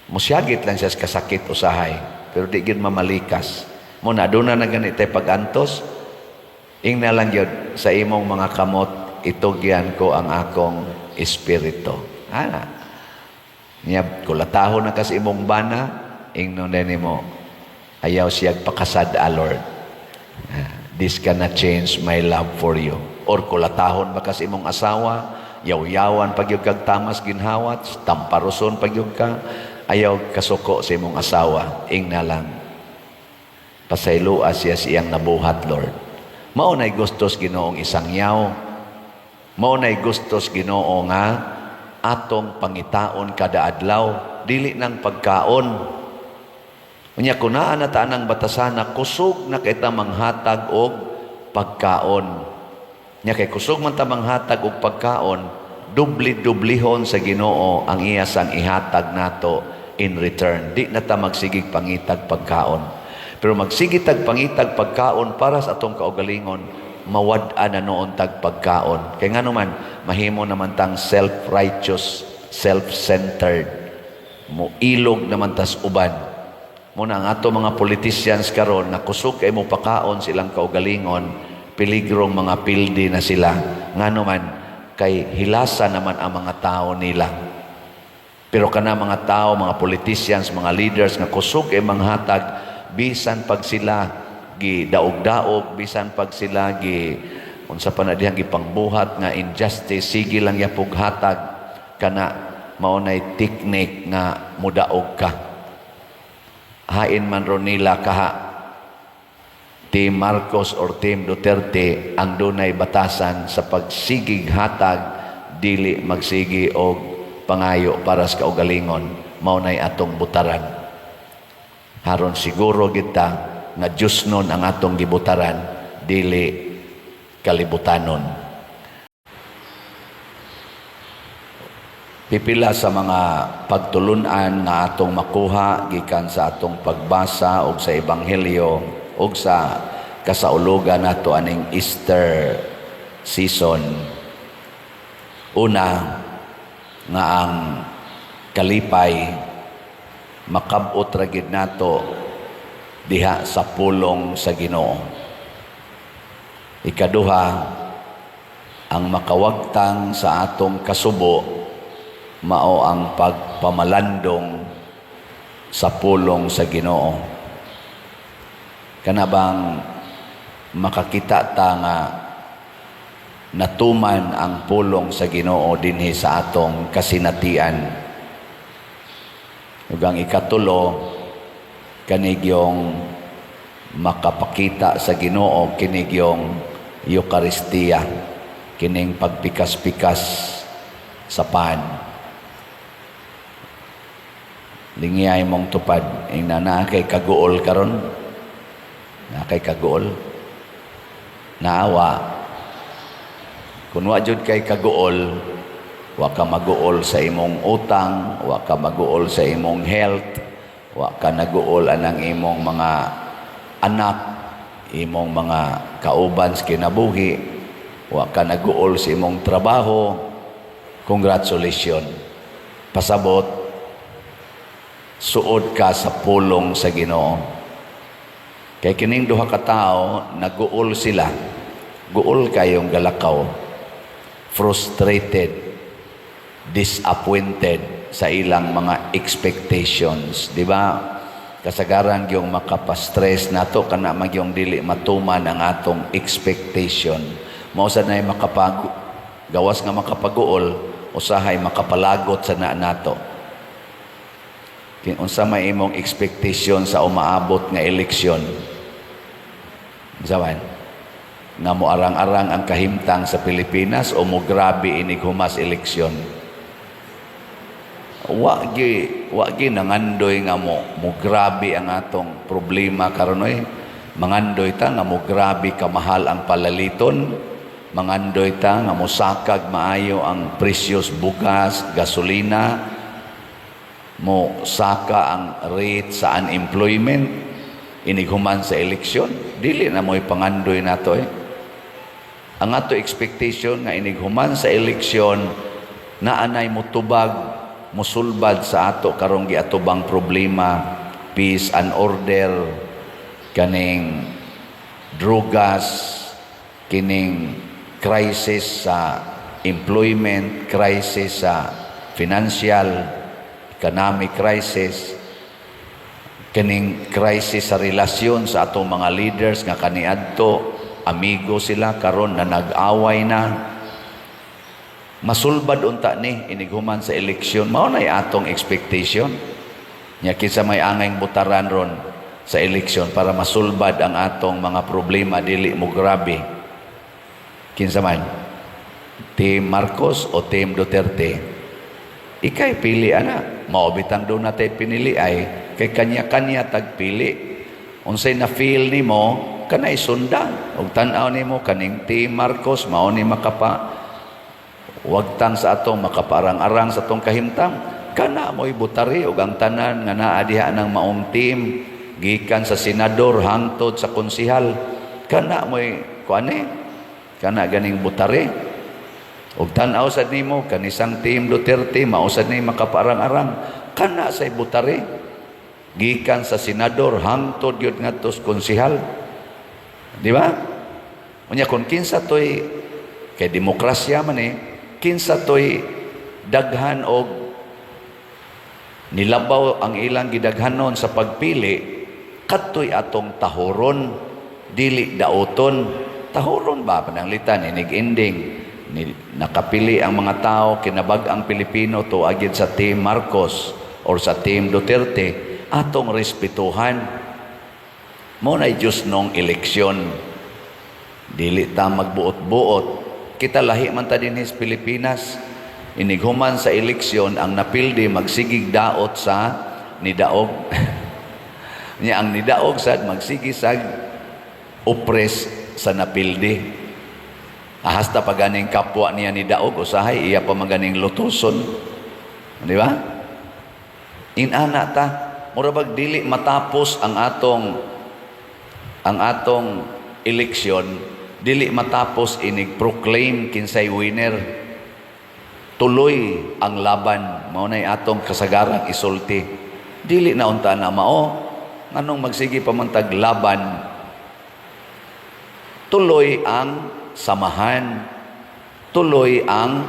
Musyagit lang siya sa kasakit usahay, pero di gid mamalikas. Mo na doon na gani tay pag-antos, ingna lang gyud, "Sa imong mga kamot itugyan ko ang akong espiritu." Ana. Niya kulatahon na kas imong bana, ingnon na nimo, "Ayaw siya pakasad, a Lord. This cannot change my love for you." Or kulatahon ba kas imong asawa, yaw-yawan pag kag tamas ginhawat, tamparuson pag ka, ayaw kasuko sa imong asawa, ingna lang, "Pasayloa siya sa iyang nabuhat, Lord." Mao na'y gustos Ginoong isangyaw. Mao na'y gustos Ginoo nga atong pangitaon kada adlaw, dili nang pagkaon. Unya kun naa na ta anang batasana, kusog na kay ta manghatag og pagkaon. Nya kay kusog man ta manghatag og pagkaon, dubli-dublihon sa Ginoo ang iya sang ihatag nato in return. Di na ta magsigig pangitag pagkaon. Pero magsige tag pangitag pagkaon para sa atong kaugalingon, mawad-an na noon tag pagkaon. Kay ngano man, mahimo naman tang self-righteous, self-centered. Mo ilog naman tas uban. Muna ang ato mga politicians karon na kusog kay mo pakaon silang kaugalingon, peligrong mga pildi na sila. Ngano man, kay hilasa naman ang mga tao nila. Pero kana mga tao, mga politicians, mga leaders nga kusog kay manghatag bisan pag sila gi daog-daog, bisan pag sila gi unsa pa na dihang gipangbuhat nga injustice, sige lang yapog hatag, kana mao nay technique nga mudaog ka. Hain man ron nila kaha Team Marcos or Team Duterte ang dunay batasan sa pagsigig hatag, dili magsigi og pangayo para sa kaugalingon. Mao nay atong butaran haron siguro kita nga Diyos nun ang atong gibutaran, dili kalibutanon. Pipila sa mga pagtulunan nga atong makuha gikan sa atong pagbasa og sa Ebanghelyo og sa kasaulugan nato aning Easter season. Una, nga ang kalipay makab-ot ra gid nato diha sa pulong sa Ginoo. Ikaduha, ang makawagtang sa atong kasubo mao ang pagpamalandong sa pulong sa Ginoo. Kana bang makakita ta nga natuman ang pulong sa Ginoo dinhi sa atong kasinatian. Ug ang ikatulo, kanigyong makapakita sa Ginoo kinigyong Eukaristiya, kining pagpikas-pikas sa pan. Lingiyay mong tupad, ingna naa kay kaguol karon, naa kay kaguol, naawa. Kung wa jud kay kaguol, wa ka maguol sa imong utang, wa ka maguol sa imong health, wa ka naguol anang imong mga anak, imong mga kauban sa kinabuhi, wa ka naguol sa imong trabaho, congratulations. Pasabot, suod ka sa pulong sa Ginoo. Kay kining duha ka tawo, naguol sila. Guol kayong galakaw. Frustrated, disappointed sa ilang mga expectations, di ba? Kasagaran yung makapa-stress nato kana magyong dili matuman ang atong expectation. Mao sad nay makapag gawas nga makapaguol, usahay makapalagot sa na nato. Unsa may imong expectation sa umaabot nga eleksyon? Unsa man? Nga mo arang-arang ang kahimtang sa Pilipinas o mo grabe inig humas eleksyon? Wa gi nangandoy nga mo grabe ang atong problema karon oy. Mangandoy ta nga mo grabe kamahal ang palaliton. Mangandoy ta nga mosakag maayo ang presyos bugas, gasolina, mo saka ang rate sa unemployment inighuman sa eleksyon. Dili na mo'y pangandoy nato eh. Ang ato expectation nga inighuman sa eleksyon, naanay mo tubag, musulbad sa ato karong giatubang problema, peace and order, kaning drugas, kining crisis sa employment, crisis sa financial, economic crisis, kining crisis sa relasyon sa atong mga leaders nga kaniadto amigo sila, karon na nag-away na. Masulbad unta ni inighuman sa eleksyon. Mao na atong expectation nya. Kinsa may angay butaran ron sa eleksyon para masulbad ang atong mga problema, dili mo grabe? Kinsa man, Team Marcos o Team Duterte? Ikay pili ana. Mao bitang duna tay pinili ay kay kanya-kanya tagpili. Unsay na feel nimo, kanay sundan. Ug tan-aw nimo kaning Team Marcos mao ni makapa wagtang sa atong makaparang-arang sa atong kahimtang, kana mo'y butari. Ug ang tanan nga naa diha ng maong team, gikan sa senador hangtod sa konsihal, kana mo'y kuan eh, kana ganing butari. Ug tan-aw sad nimo kanisang Team Duterte mao sad ni makaparang-arang, kana say butari, gikan sa senador hangtod gyud ngadto sa konsihal, di ba? Unya kung kinsa toy, kay demokrasya man eh, kinsa toy daghan og nilabaw ang ilang gidaghanon sa pagpili, kadtoy atong tahuron, dili dauton. Tahuron ba? Pananglitan inig ending ni, nakapili ang mga tao, kinabag-ang Pilipino to agid sa Team Marcos or sa Team Duterte, atong respetuhan. Mao na Diyos nung eleksyon. Dili ta magbuot-buot. Kita lahi man ta dinhi sa Pilipinas. Inighuman sa eleksyon, ang napildi magsigig daot sa nidaog. Nya ang nidaog sad magsigi sag oppress sa napildi. Hasta pa ganing kapwa niya nidaog, usahay iya pa maganing lutuson. Di ba? Inana ta, mura bag dili matapos ang atong eleksyon, dili matapos inig proclaim kinsay winner. Tuloy ang laban, mao nay atong kasagarang isulti. Dili na unta na mao, nganong magsige pa man tag laban? Tuloy ang samahan, tuloy ang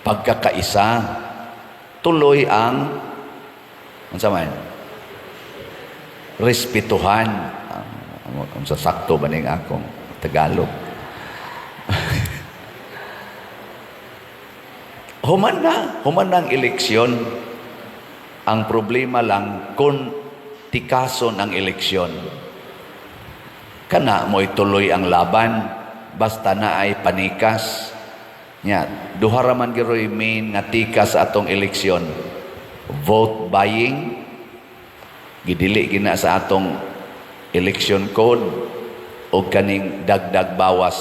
pagkakaisa, tuloy ang unsa man, respetuhan. Unsa, sakto ba ning akong Tagalog? Human na, human na ang eleksyon. Ang problema lang kung tikason ang eleksyon. Kana mo'y tuloy ang laban, basta na ay panikas. Nya, duha ra man giroy main nga tikas sa atong eleksyon. Vote buying, gidili gina sa atong election code, o kaning dagdag bawas,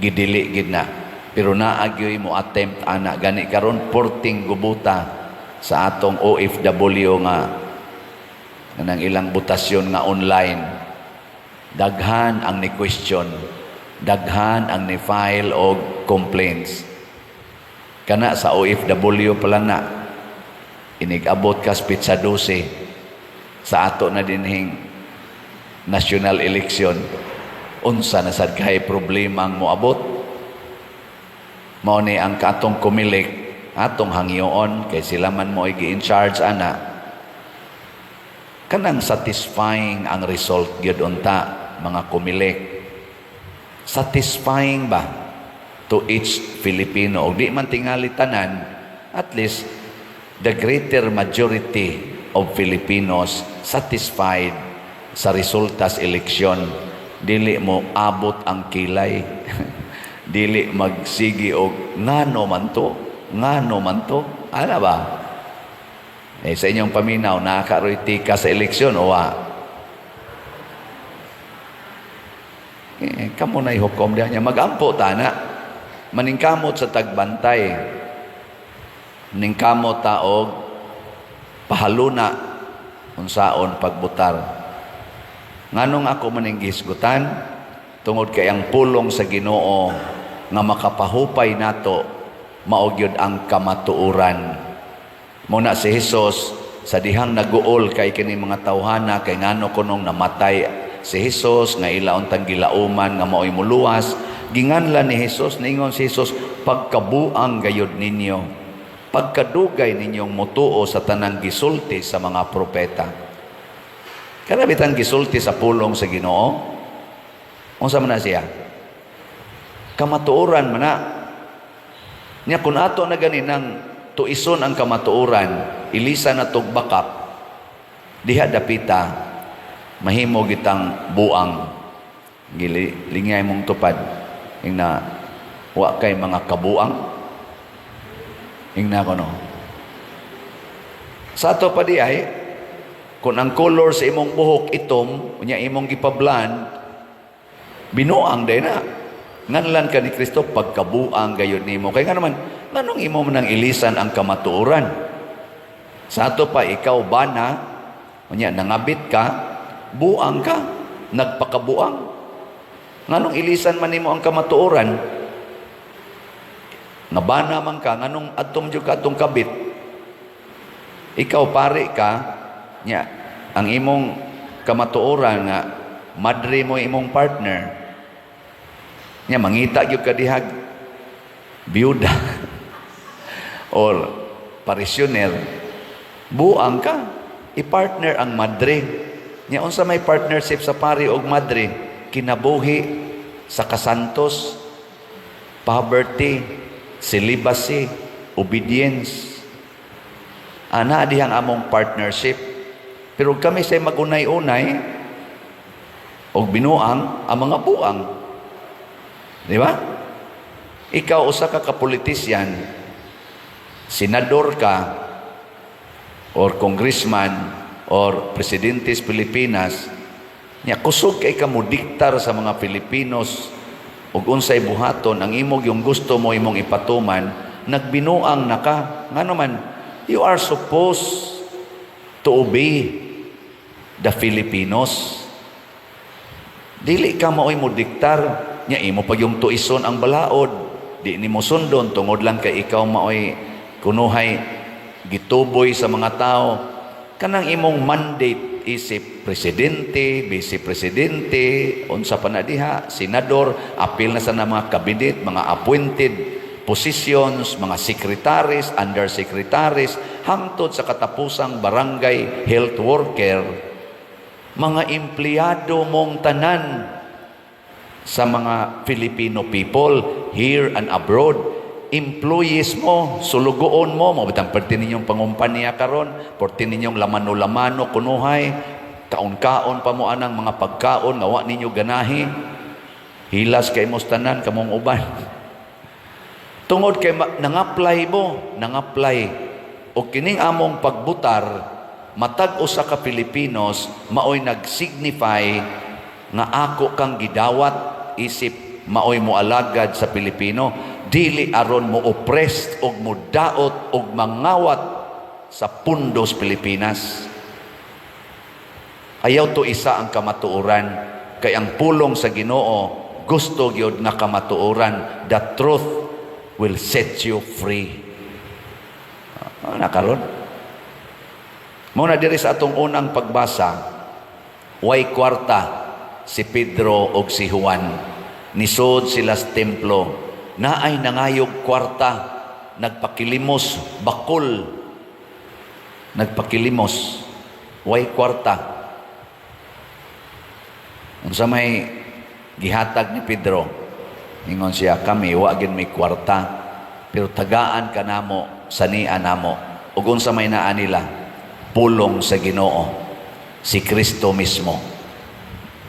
gidili gid na. Pero naa gyoy mo attempt ana. Gani karon porting gubuta sa atong OFW nga nang ilang botasyon nga online, daghan ang ni question, daghan ang ni file og complaints. Kana sa OFW pa lang na, inig-abot kas petsa 12 sa ato na dinhing national election, unsa na sad kay problema ang moabot? Mao ni ang katong Comelec, atong hangyoon kay sila man mo gi in charge ana, kanang satisfying ang result gyud unta, mga Comelec, satisfying ba to each Filipino? Og di man tingali tanan, at least the greater majority of Filipinos satisfied sa resulta sa eleksyon, dili mo abot ang kilay, dili magsigi og ngano man to, ngano man to, ana ba? Eh, sa inyong paminaw, nakakaroy tika sa eleksyon o wa? Eh, kamo na'y hukom diha niya. Magampo ta na. Maningkamot sa tagbantay. Maningkamot ta og pahaluna unsaon pagbutar. Nganong ako maning gihisgutan? Tungod kay ang pulong sa Ginoo nga makapahupay nato mao gyud ang kamatuoran. Muna si Jesus sa dihang naguol kay kini mga tawhana kay ngano kunong namatay si Jesus nga ila untang gilauman nga maoy muluwas, ginganlan ni Jesus. Ningon si Jesus, "Pagkabuang gayud ninyo, pagkadugay ninyong mutuo sa tanang gisulti sa mga propeta." Kana bitang gisulti sa pulong sa Ginoo, unsa man na siya? Kamatuoran man na. Nya kung ato na gani nang tuison ang kamatuoran, ilisa na tog bakak, diha dapita mahimo gitang buang. Gili lingay mong tupad, ingna, "Wa kay mga kabuang." Ingna ko no. Sa ato pa di ay kung ang color sa imong buhok itom, unya imong gipablan, binuang day na. Nganlan ka ni Kristo, "Pagkabuang gayud nimo." Kay nga naman, nganong imo man ang ilisan ang kamatuoran? Sa ato pa, ikaw bana, unya nangabit ka, buang ka, nagpakabuang. Nganong ilisan man nimo ang kamatuoran? Nga bana man ka, nganong adtom jud ka atong kabit? Ikaw pare ka, nya ang imong kamatuoran nga madre mo imong partner. Nya mangita gyud ka dihag biyuda or parisyuner, buang ka, i-partner ang madre. Nya unsa may partnership sa pari og madre? Kinabuhi sa kasantos, poverty, celibacy, obedience. Ana dihang among partnership. Pero kami say magunay-unay og binuang ang mga buang. Di ba? Ikaw usa ka kapolitisyan, senador ka or congressman or presidente sa Pilipinas, nya kusog kay ka mo diktar sa mga Filipinos ug unsay buhaton ang imong yung gusto mo imong ipatuman. Nagbinuang na ka. Ngano man, you are supposed to obey the Filipinos. Dili ka maoy mo diktar nya, imo pa yung tuison ang balaod. Di nimo sundon tungod lang kay ikaw maoy kunuhay gituboy sa mga tao. Kanang imong mandate isip presidente, vice presidente, unsa pa na diha, senador, apil na sa na mga cabinet, mga appointed positions, mga secretaries, undersecretaries, hangtod sa katapusang barangay health worker, mga empleyado mong tanan sa mga Filipino people here and abroad, employees mo, sulugoon mo, mao bitang perti ninyong pangumpanya karon, perti ninyong lamano-lamano kunuhay, kaon-kaon pa mo anang mga pagkaon nga wa ninyo ganahi. Hilas kay mos tanan kamong uban. Tungod kay nang-apply mo, nang-apply. O kining among pagbutar, matag usa ka Pilipinos maoy nag-signify nga ako kang gidawat isip maoy mo alagad sa Pilipino, dili aron mo oppressed og mo daot og mangawat sa pundos Pilipinas. Ayaw to isa ang kamatuoran, kay ang pulong sa Ginoo gusto gyud nga kamatuoran. The truth will set you free. Ah, nakaron mo na diri sa atong unang pagbasa, way kwarta si Pedro og si Juan. Nisod sila sa templo, naay nangayog kwarta, nagpakilimos, bakol, nagpakilimos, way kwarta. Unsa may gihatag ni Pedro? Ingon siya, "Kami wa gid may kwarta, pero tagaan ka namo sa nia namo." Ug unsa may naa nila? Pulong sa Ginoo, si Kristo mismo,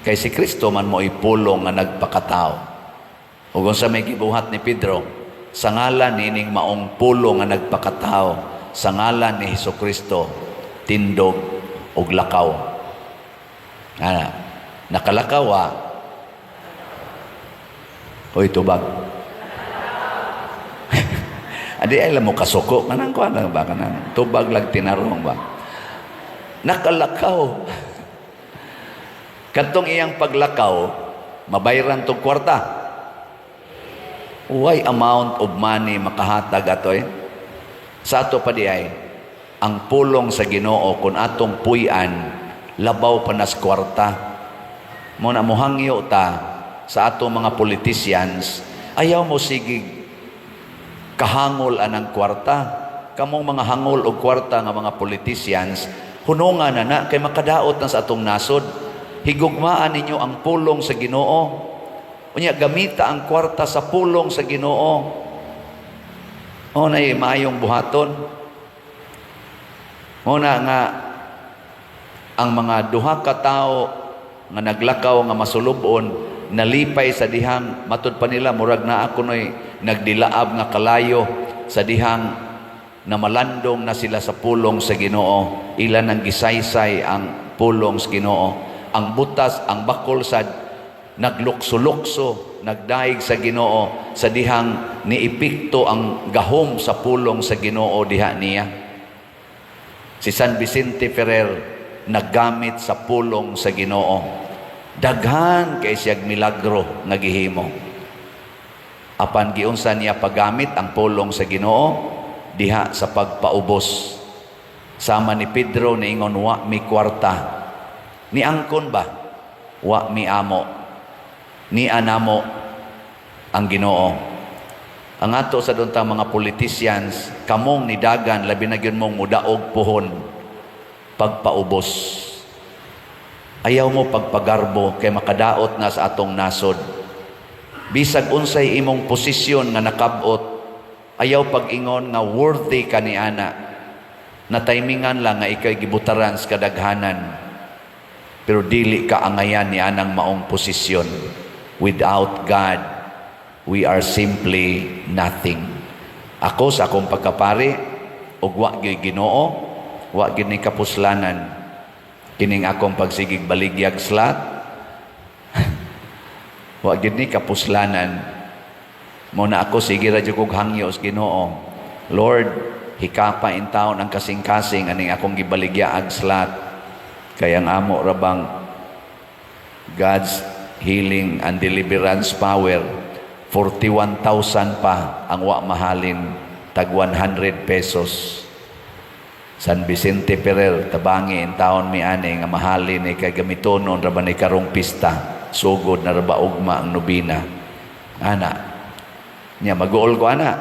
kay si Kristo man mo pulong nga nagpakatao. Ug unsa may gibuhat ni Pedro? "Sa ngalan nining maong pulong nga nagpakatao, sa ngalan ni Hesus Kristo, tindog ug lakaw." Ana, nakalakaw ah. Hoy, tubag. Adi ay mo kasuko kanang kuan lang ba, kanang tubag lang, tinarong ba. Nakalakaw. Kadtong iyang paglakaw, mabayran tong kwarta. Way amount of money makahatag ato eh. Sa ato pa di ay, ang pulong sa Ginoo kung atong puy-an, labaw pa nas kwarta. Mo na mohangyo ta sa ato mga politicians, ayaw mo sige kahangol anang kwarta. Kamong mga hangol og kwarta nga mga politicians, hunungan na na kay makadaot na sa atong nasod. Higugmaan ninyo ang pulong sa Ginoo. Unya gamita ang kwarta sa pulong sa Ginoo. O na maayong buhaton. Mo na nga ang mga duha ka tawo nga naglakaw nga masulubon, nalipay sa dihang matud pa nila murag naa kunoy nagdilaab nga kalayo sa dihang na malandong na sila sa pulong sa Ginoo. Ila nang gisaysay ang pulong sa Ginoo. Ang butas, ang bakol sad naglukso-lukso, nagdaig sa Ginoo sa dihang niepekto ang gahom sa pulong sa Ginoo diha niya. Si San Vicente Ferrer naggamit sa pulong sa Ginoo. Daghan kay siyag milagro nga gihimo. Apan giunsa niya paggamit ang pulong sa Ginoo? Diha sa pagpaubos. Sama ni Pedro, niingon, "Wa mi kwarta." Niangkon ba? "Wa mi amo. Ni anamo ang Ginoo." Ang ato sa duntang mga politicians, kamong nidagan, labi na gyud mong mudaog puhon, pagpaubos. Ayaw mo pagpagarbo kay makadaot na sa atong nasod. Bisag unsay imong posisyon nga nakabot, ayaw pag-ingon nga worthy ka ni ana. Na timingan lang nga ikay gibutaran sa kadaghanan. Pero dili ka angayan ni anang maong posisyon. Without God, we are simply nothing. Ako sa akong pagkapari, ug wa gyud Ginoo, wa gyud ni kapuslanan. Kining akong pagsigig baligyag slot, wa gyud ni kapuslanan. Mao na ako, sige ra jud kog hangyo sa Ginoo. Lord, hikapa in taon ang kasing-kasing aning akong gibaligya ag slot. Kay ang amo ra bang God's healing and deliverance power, 41,000 pa ang wa mahalin tag 100 pesos. San Vicente Ferrer, tabangi in taon mi ani nga mahalin ni kay gamitonon ra ba ni karong pista, sugod na ra ba ugma ang nobina ana nya. Maguol ko ana,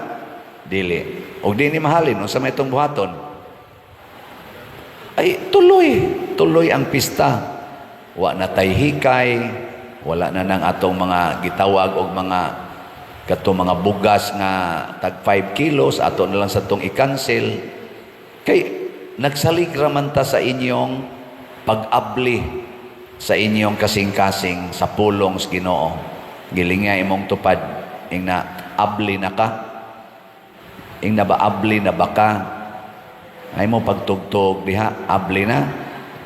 dili og di ni mahalin, unsa may itong buhaton? Ay, tuloy tuloy ang pista. Wa na tay hikay, wala na nang atong mga gitawag og mga katong mga bugas nga tag 5 kilos, ato na lang sa tong i-cancel kay nagsalig ra man ta sa inyong pag-abli sa inyong kasing-kasing sa pulong sa Ginoo. Gilinga imong tupad, ingna, "Abli na ka?" Ingna ba, "Abli na ba ka?" Ay mo pagtugtog diha, abli na.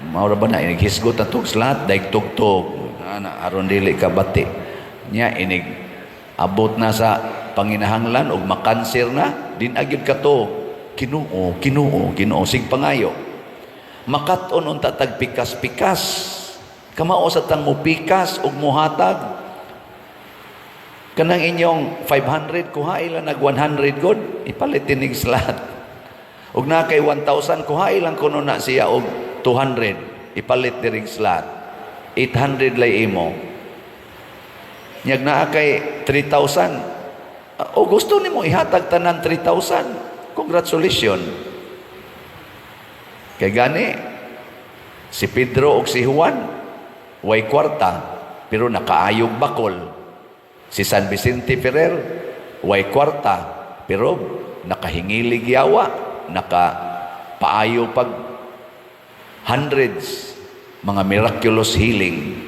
Mao ra ba na inig hisgot na tug slot, daig tugtog. Ana, aron dili ka bati. Nya inig abot na sa panginahanglan og makanser na, din agyud ka to. Ginoo, Ginoo, Ginoo, sig pangayo. Makat-on unta tag pikas-pikas. Kamao sa tang mupikas ug muhatag. Kanang inyong 500, kuha lang nag 100 god, ipalit tinig slot. Ug na kay 1,000, kuha lang kuno na siya og 200, ipalit dirig slot. 800 lay imo. Nyag naa kay 3,000. O gusto nimo ihatag tanan 3,000. Congratulations. Kay gani si Pedro ug si Juan way kwarta pero nakaayog bakol. Si San Vicente Ferrer way kwarta pero nakahingilig yawa, naka paayo pag hundreds mga miraculous healing.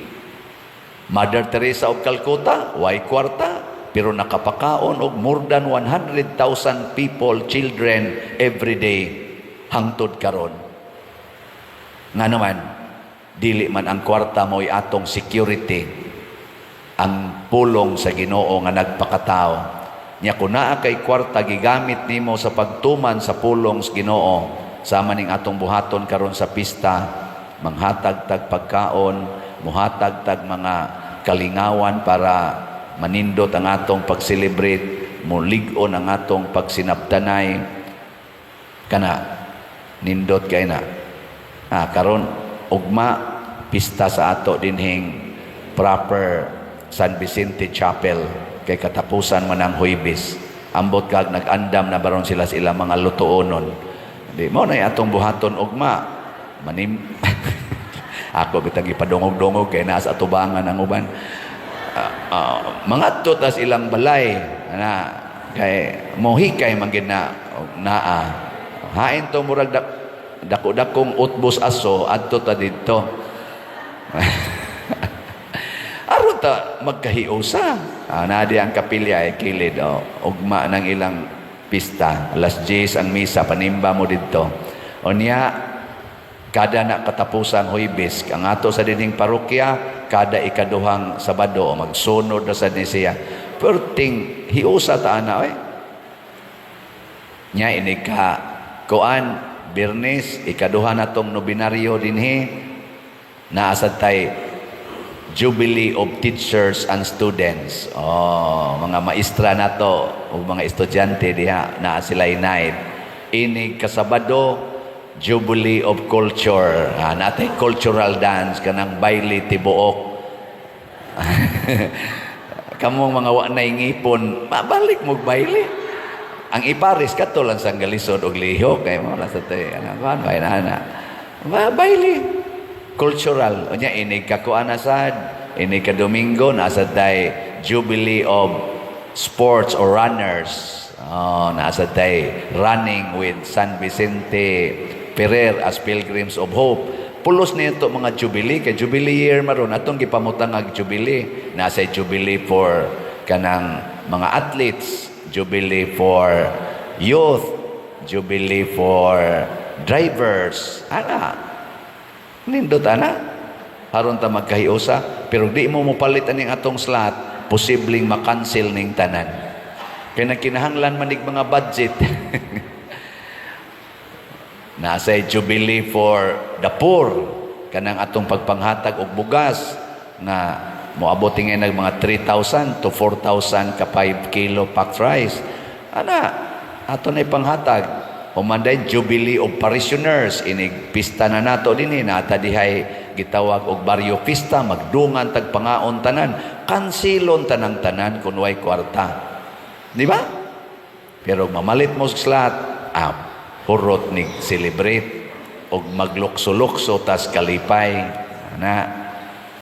Mother Teresa of Calcutta way kwarta pero nakapakaon og more than 100,000 people, children every day hangtod karon. Nga naman, dili man ang kwarta mo'y atong security, ang pulong sa Ginoo nga nagpakatao. Nya kung naa kay kwarta, gigamit nimo sa pagtuman sa pulong sa Ginoo, sama ning atong buhaton karon sa pista, manghatag tag pagkaon, muhatag tag mga kalingawan para manindot ang atong pag-celebrate, mulig-on ang atong pagsinabtanay kana, nindot kay na. Karon ugma pista sa ato dinhing proper San Vicente Chapel kay katapusan man ang Huybes. Ambot kag nag-andam na baron sila sa ilang mga lutuonon. Di mo na atong buhaton ugma. Manim ako bitang gipadungog-dungog kay naa sa atubangan ang uban. Mangadto tas ilang balay na kay mohikay man gid na naa. Hain to murag dako-dakong utbos aso, adto ta didto. Aron ta magkahiusa. Naa di ang kapilya ay kilid, oh, ugma ng ilang pista. Alas 10 ang misa, panimba mo didto. O niya, kada na katapusan Huybes, ang ato sa dining parokya, kada ikaduhang Sabado, magsunod na sa ni siya. Perting hiusa ta ana oy. Nya ini ka kuan Biyernes, ikaduha na tong nobinaryo dinhi, naa sad tay Jubilee of Teachers and Students. Oh, mga maestra nato o mga estudyante diha naa sila night. Inig kasabado, Jubilee of Culture. Natay cultural dance kanang baile tibuok. Kamong mga wa na ngipon, mabalik mo baile. Ang ipares kato lang sa galisod og lihok kay mo lang sa tay ana kuan bay na ana. Baile cultural. Unya inig ka kuan na sad, inig ka Domingo naa sad tay Jubilee of Sports or Runners. Oh, naa sad tay running with San Vicente Ferrer as Pilgrims of Hope. Pulos nito mga Jubilee kay Jubilee year maron atong gipamutang ag Jubilee. Nasa Jubilee for kanang mga athletes, Jubilee for youth, Jubilee for drivers. Ana, nindot ana. Aron ta magkahiusa, pero di mo mopalit aning atong slot, posibleng makancel ning tanan. Kay nagkinahanglan man nig mga budget. Nasa Jubilee for the poor, kanang atong pagpanghatag og bugas nga moabot ngayon nag mga 3,000 to 4,000 ka 5 kilo packed rice. Ana, ato na ipanghatag. Human day Jubilee of Parishioners, inig pista na nato dinhi, nata dihay gitawag og baryo pista, magdungan tag pangaon tanan, kansilon tanang tanan kun way kwarta. Di ba? Pero mamalit mo sa slot, ah, hurot ni celebrate og maglukso-lukso tas kalipay. Ana.